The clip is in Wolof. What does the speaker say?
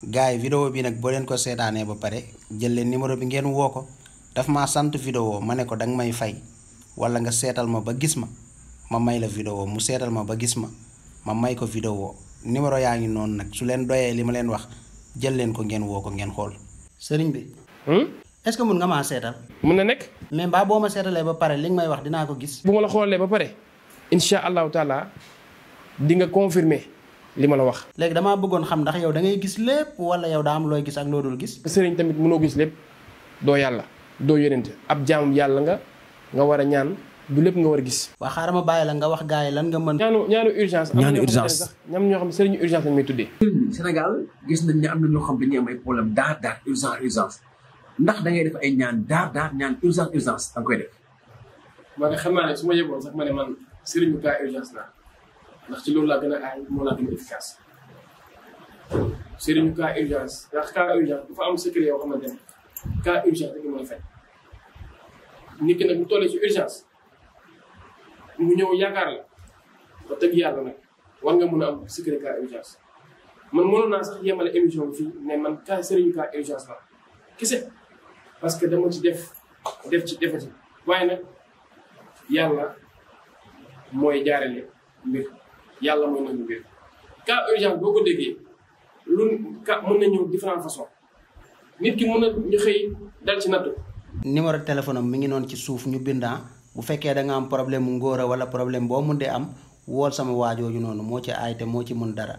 gaay yi vidéo bi nag boo leen ko seetaanee ba pare jël leen numéro bi ngeen woo ko daf maa sant vidéo ma ne ko danga may fay wala nga seetal ma ba gis ma may la vidéo mu seetal ma ba gis ma may ko vidéo numéro yaa ngi noonu nag su leen doyee li ma leen wax jël leen ko ngeen woo ko ngeen xool. sëriñ bi. est-ce que mun nga maa seetal. mun na nekk. mais mbaa boo ma seetalee ba pare li nga may wax dinaa ko gis. bu ma la xoolee ba pare incha allahu taala di nga confirmer li ma la wax. léegi damaa bëggoon xam ndax yow da ngay gis lépp wala yow daa am looy gis ak loo dul gis. sëriñ tamit mënoo gis lépp doo yàlla doo yónente ab jaamum yàlla nga war a ñaan du lépp nga war a gis. waa xaaral ma bàyyi la nga wax gars yi lan nga mën. ñaanu urgence. ñaanu urgence sax ñam ñoo xam ne sëriñu urgence lañ may tuddee. Sénégal gis nañ ne am na ñoo xam dañuy am ay problème daar urgence ndax da ngay def ay ñaan daar ñaan urgence da nga koy def. man xam naa ne su ma yeboon sax ma ne man sëriñu cas urgence la ndax ci loolu laa gën a aay moo laa gën a efficace sëriñu cas urgence ndax cas urgence dafa am secret yoo xamante ne cas urgence rek mooy fay nit ki nag bu tollee ci urgence mu ñëw yaakaar la ba tëgg yàlla nag war nga mën a am secret cas urgence man mënoon naa sax yemale émission bi fii mais man cas sëriñu cas urgence la kese parce que dama ci defati waaye nag yàlla mooy jaarale mbir yàlla mooy nañu mbir cas urgence boo ko déggee lu ka mën na ñëw différentes façons nit ki mën na ñu xëy dal ci nattu. numéro téléphone am mi ngi noonu ci suuf ñu bindaa bu fekkee da nga am problème mu ngóora wala problème boo mun dee am wool sama waajooju noonu moo ci aay te moo ci mun dara.